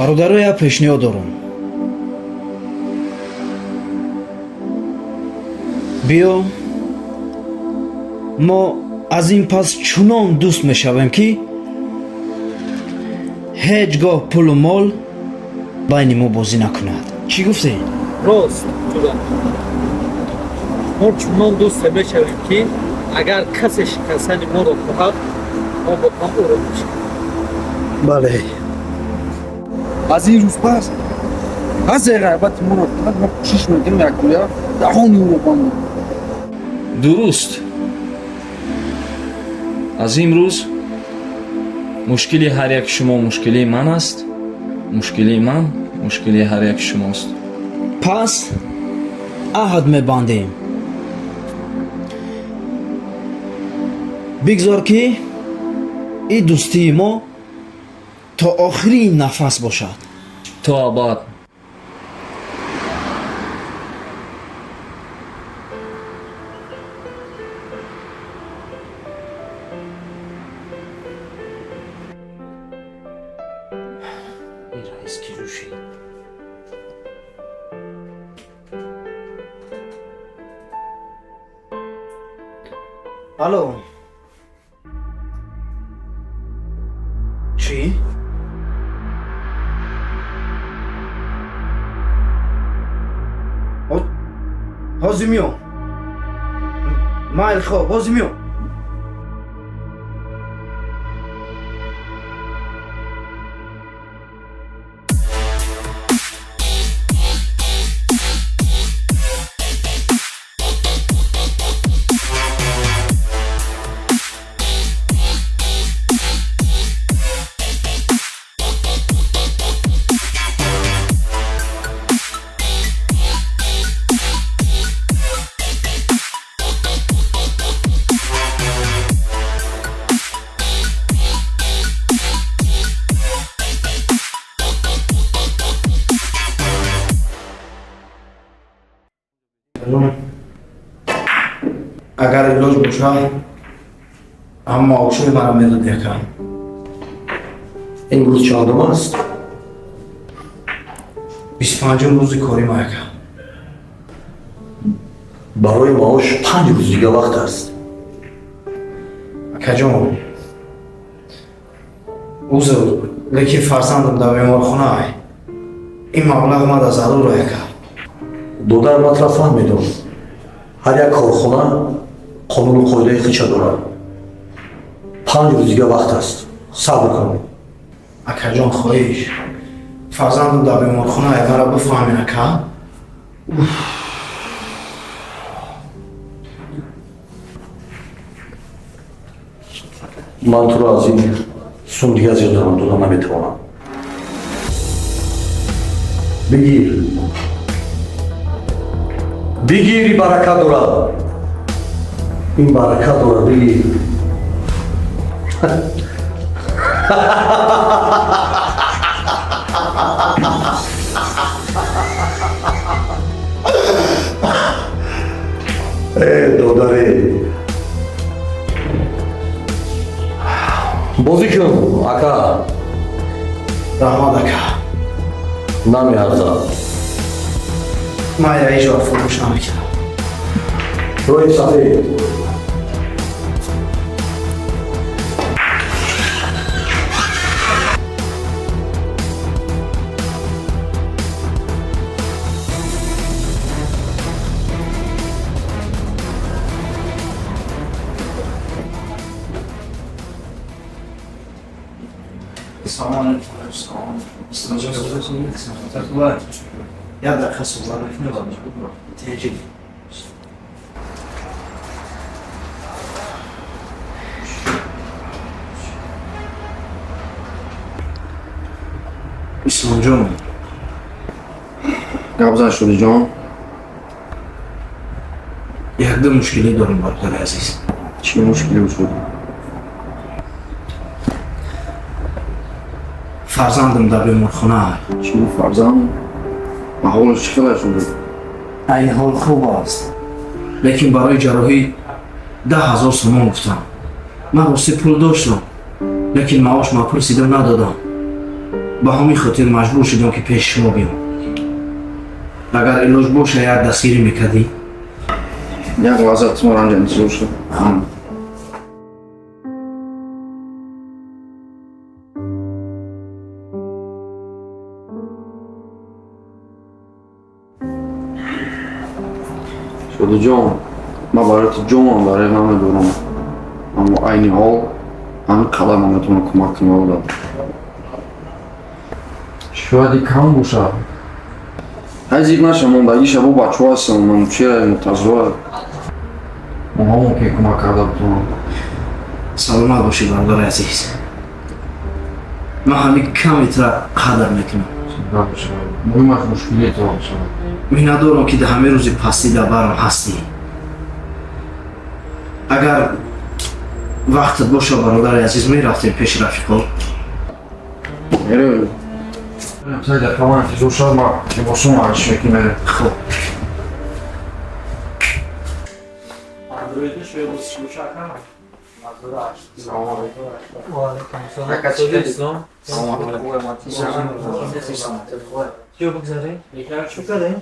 Бародаро, як пешниҳод дорам. Биё, мо аз ин пас чунон дӯст мешавем, ки ҳеҷ гоҳ пулу мол байни мо бозӣ накунад. Чӣ гуфтем? Рост, ҷура, мо чунон дӯсте мешавем, ки агар касе шикастани моро хоҳад, мо бо ҳам ӯро мешиканем. Бале. Аз ин рӯз пас касе ғайбати моро кунад, мо кӯшиш мекунем якҷоя даҳони ӯро бандем. Дуруст, аз имрӯз мушкили ҳар як шумо мушкилии ман аст, мушкилии ман мушкилии ҳар як шумост. Пас аҳд мебандем. Бигзор, ки ин дӯстии мо то охирин нафас бошад. То абад. Раис ки ҷӯшид. Алло, чӣ? Ҳозир меом. Майли, хоб, ҳозир меом. Агар илоҷ боша, ҳам маошои маро медод, яка. Имрӯз чандум аст? 25-ум рӯзи кори ма, яка. Барои маош 5 рӯз дига вақт аст. Акаҷон, узр, лекин фарзандам дар беморхона. Ин маблағ мада зарура, яка. Додар, матра фаҳмидум. Ҳар як корхона қонуну қоидаи худша дорад. 5 рӯз дига вақт аст, сабр кун. Акаҷон, хоҳиш, фарзандам дар беморхона, мара бифаҳмин, ака. Ман туро аз ин сум дига зиёдарам дода наметавонам. Бигир, бигири, баракат дорад ин, баракат дорад, бигир. Э, додаре, бозӣ кун, ака. Раҳмат, ака. Намеарзад. Ман я ҳеҷ вақт фуромӯш намекунам. Роҳи сафед. Салом алейкум. Як дақиқа суҳбат мекунем. Тинҷи. Исломҷон. Гап зан, Шудиҷон. Якду мушкилӣ дорем, бародари азиз. Чӣ мушкилӣ шуд? Фарзандам дар беморхона. Чӣ, фарзанд? Аҳволаш чӣ хела шуд? Айни ҳол хуб аст, лекин барои ҷарроҳӣ 10 000 сомон гуфтам. Ман ростӣ пул доштам, лекин маош ма пурсидам, надодам. Ба ҳамин хотир маҷбур шудам, ки пеши шумо биём. Агар илоҷ боша, як дастгирӣ мекардӣ. Як лаҳза тиморанҷа интизор шуд. Шодиҷон, ман барои ту ҷонам барои ман медорам, аммо айни ҳол ҳамин қадар ман метавонам кӯмак кунам бародар. Шояд и кам бошад. Ҳай, зиқ наша, мондагиша бо бачаҳо ҳастанд, Манучера, Муртазоа. Онҳо мумкин кӯмак карда битавонанд. Саломат бошӣ, бародари азиз. Ман ҳамин камитра қадр мекунам. Зинда бошад. Муҳимаш мушкилие то ҳал шавад. Миннатдорам, ки дар ҳамин рӯзи пастӣ дар барам ҳастӣ. Агар вақтат боша, бародари азиз, мерафтем пеши рафиқо. Меравем. Сай дақиқа ман интизор шавад, ман либосум арзиш мекунем, мерем. Хуб. Ва алайкум ассалом. Чиё бигзарем? Чӯ кардем?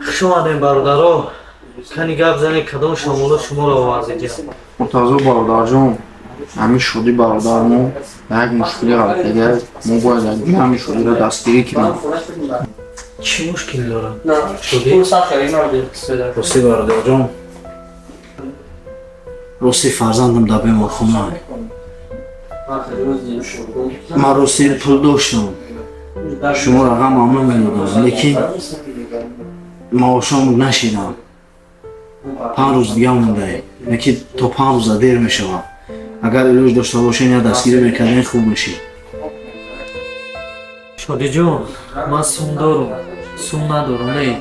Хуш омадем, бародаро. Кани гап занед, кадом шамоло шуморо овардидиям? Муртазо бародарҷон, ҳамин Шодӣ бародар мо ба як мушкилӣ ғалтида, мо бояд якҷоя ҳамин Шодиро дастгирӣ кунем. Чӣ мушкил дорад Шодӣ? Ростӣ, бародарҷон, рости фарзандам дар беморхона. Ман рости пул доштам, шуморо ғамам намедодам, лекин маошам нашидам. 5 рӯз дига мондаем, лекин то 5 рӯза дер мешавад. Агар илоҷ дошта бошен, я дастгирӣ мекардем, хуб мешид. Шодиҷон, ман сум дорум, сум надорум не,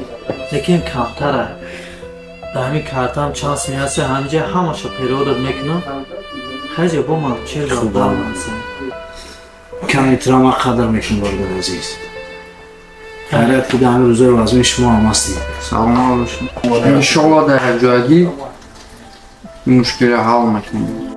лекин камтара. Дар ҳамин картам чанд сум аст, ҳаминҷа ҳамаша перевод мекунам. Хайҷа бо ман чер. Хуб. Камитра ман қадр мекунам, бародари азиз. Хайрият, ки дар ҳамин рӯзои вазмин шумо ҳам ҳастед. Саломат бошед. Иншоалло, дар якҷоягӣ ин мушкилиро ҳал мекунем.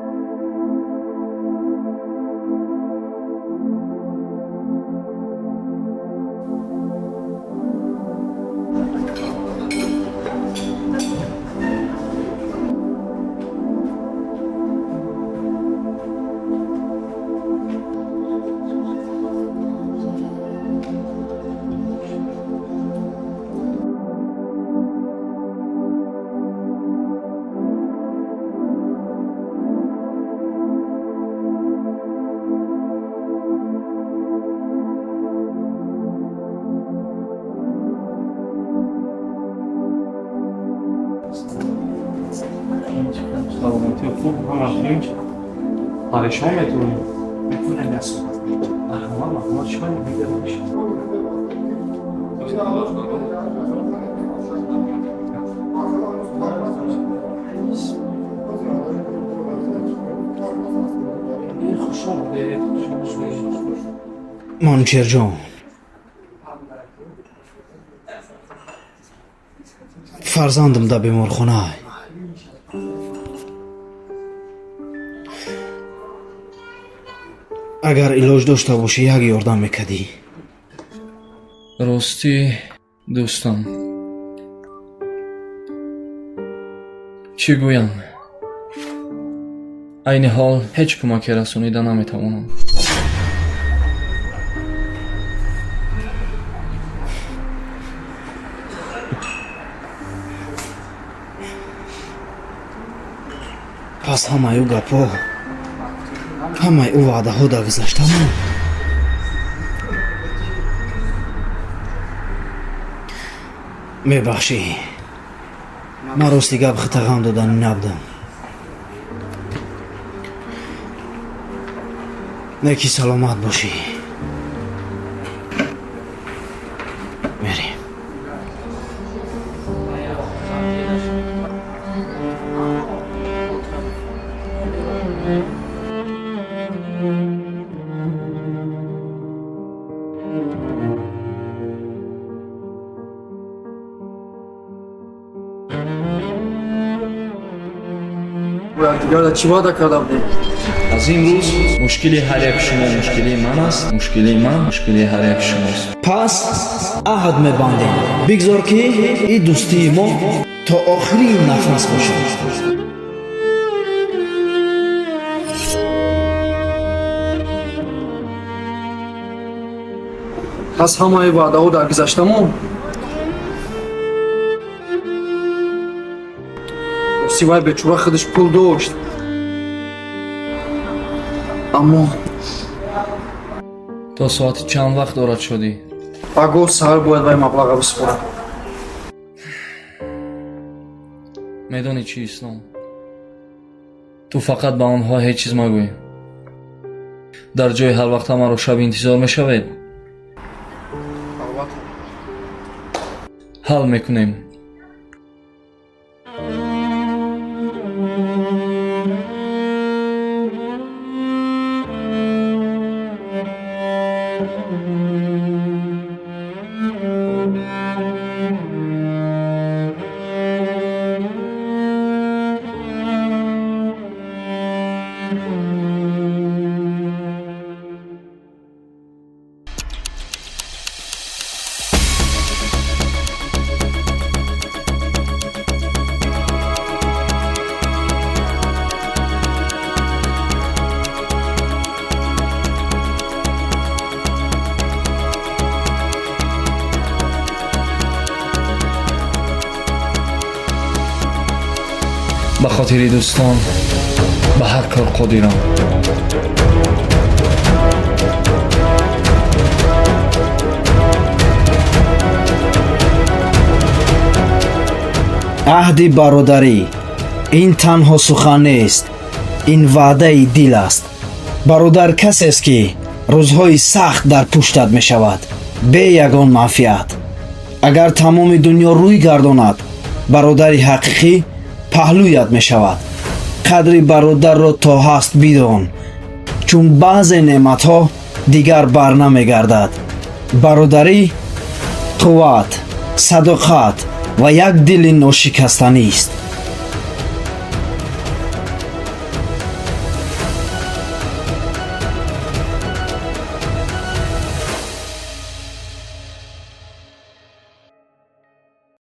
Саломатӣ хуб, ҳама тинч. Парешон метавонем. Марҳамат, марҳамат, чӣ мегӯяд? Хуш омадед. Манучерҷон, фарзандам дар беморхона. Агар илоҷ дошта бошӣ, як ёрдам мекардӣ. Ростӣ, дӯстам, чӣ гӯям, айни ҳол ҳеҷ кӯмаке расонида наметавонам. Пас ҳамаи ӯ гапҳо, ҳамаи ӯ ваъдаҳо дар гузашта монд. Мебахшӣ, ман рости гап хита ғам доданӣ набудам. Неки саломат бошӣ. Мерем. Якдигарда чӣ ваъда карда будем? Аз ин рӯз мушкили ҳар як шумо мушкилии ман аст, мушкилии ман мушкилии ҳар як шумост. Пас аҳд мебандем, бигзор ки ин дӯстии мо то охирин нафас бошад. Пас ҳамаи ваъдаҳо дар гузаштамон рости вай бечора худаш пул дошт, аммо То соати чанд вақт дорад шудӣ? Пагоҳ саҳар бояд вай маблаға бисупорад. Медонӣ чӣ, Ислом, ту фақат ба онҳо ҳеҷ чиз магӯй. Дар ҷои ҳар вақта маро шаб интизор мешавед. Албатта. Ҳал мекунем. Ба хотири дӯстон ба ҳар кор қодирам. Аҳди бародарӣ ин танҳо сухан нест, ин ваъдаи дил аст. Бародар касест, ки рӯзҳои сахт дар пуштат мешавад, бе ягон манфиат. Агар тамоми дунё рӯй гардонад, бародари ҳақиқӣ паҳлӯят мешавад. Қадри бародарро то ҳаст бидон, чун баъзе неъматҳо дигар бар намегардад. Бародарӣ қувват, садоқат ва як дили ношикастанист.